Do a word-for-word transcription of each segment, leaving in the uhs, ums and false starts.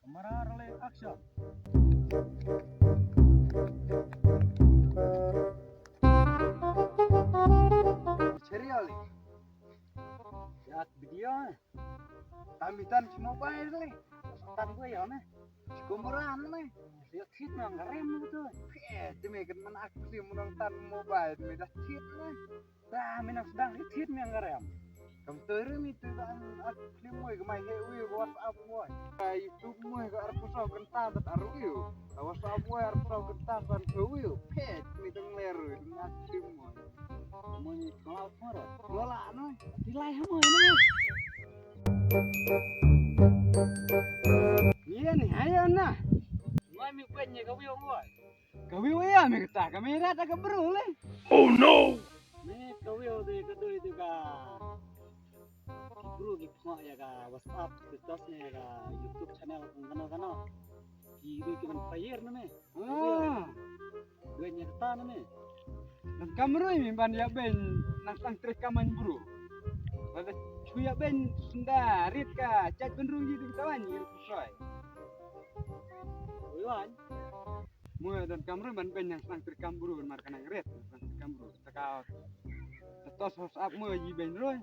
Camera, rolling, action. Serial ni. Ya, video ni. Tang bitan shi mobile ni. Tang gue ya ni. Shi kumaran ni. Ya, kit nang rem tu. Phe, te me kan man ak film nang tang mobile me dah kit ni. Ba, me nang sdang ri thied me ngarem. Kam teri me te dang ak klim moi ka mai he wi WhatsApp moi. Ka YouTube moi ka arphew saw kynta bad arphew. Ka WhatsApp moi arphew saw kynta san ka wi. Phet me tang ler wi ak klim moi. Moi ni klau mara. Lola no. Ti lai ha moi no. Ye ni hayo na. Moi mi kwen ye ka wi moi. Ka view ïa me kata, ka me rat ka bru le. Oh no! Me ka view de ka doi de ka. Ki bru ki phah ïa ka WhatsApp status ne ïa ka YouTube channel kong kano kano. Ki doi ki ban fire na me. Ah. Doi nya kata na me. Nang kam roi me ban ïa ben nang tang trek ka man bru. Lada chu ïa ben senda rit ka chat ben rung ji de ka wan ïa ku soi. Oi wan. Mo don kam roi ban ben nang sang trek kam bru mar ka nang rit nang sang trek kam bru. Saka status WhatsApp mo ji ben roi.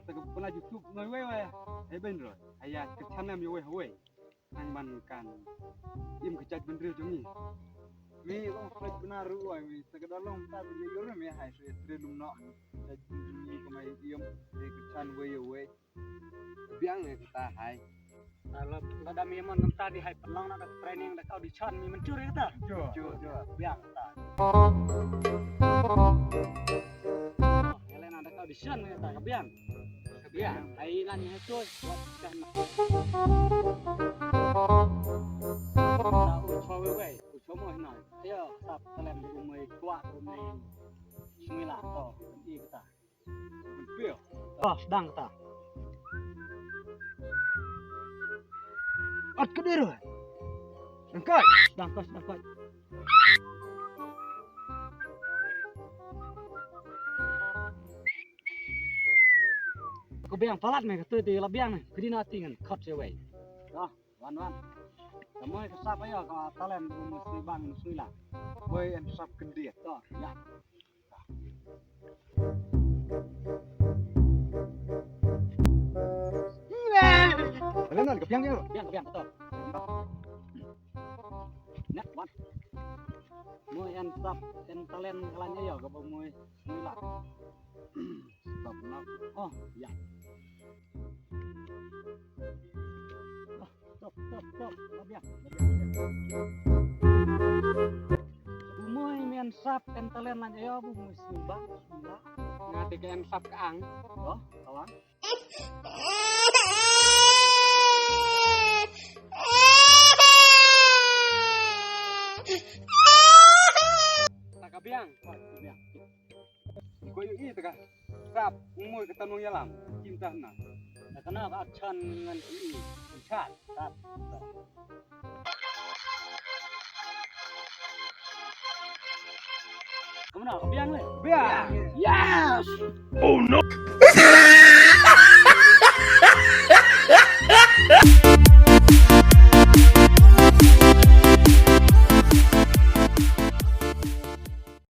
Saka pala YouTube noi wei wei. Ai ben roi. Aya ka channel mi wei wei. Nang ban kan im ka chat ben roi jong ni. Mi long flight benar roi mi saka da long ta bi yor mi hai so tre lum no. Chat ben roi mi ka mai im ka chan wei wei. Biang ïa kata hai. Ah, la, lada me mon kumta di hai pynlong na da training da audition me mynjur ïa kata. Jur, jur, jur. Biang kata. Oh, ïa leh na da audition ïa kata ka biang. Ka biang. Hai lan ïa tu. Wat kan. Na u chwa wei wei. U chwa mo hna. Ïa, sap talent u mei kwah u mei. Sngila to. Ïa kata. Ah, sdang kata. At ka dero. Dang kai. Sdang kai, sdang kai. Ko biang palat me katu ti la biang ne. Kri na tingan kot se wei. Ah, wan wan. Kamu ka sap ayo ka talent mu sui bang mu sui la. Wei en sap kendit. To, ya. Kalian kan kepiang ya? Kepiang, kepiang, betul. Next one. Mo en sap, en talent kalanya ya, ka ba mo nila. Stop na. Oh, ya. Stop, stop, stop. Labiang. Bumoi men sap en talent lan ayo bumoi simba, simba. Ngati ke en sap ka ang. Oh, kawan. Taka biang, kuat biang. Ko yu i taka. Sap, umur ka tanung yalam. Kim tah na. Na kana ka chan ngan i. Chan, sap. Kamu nak biang le? Biang. Yes. Oh no.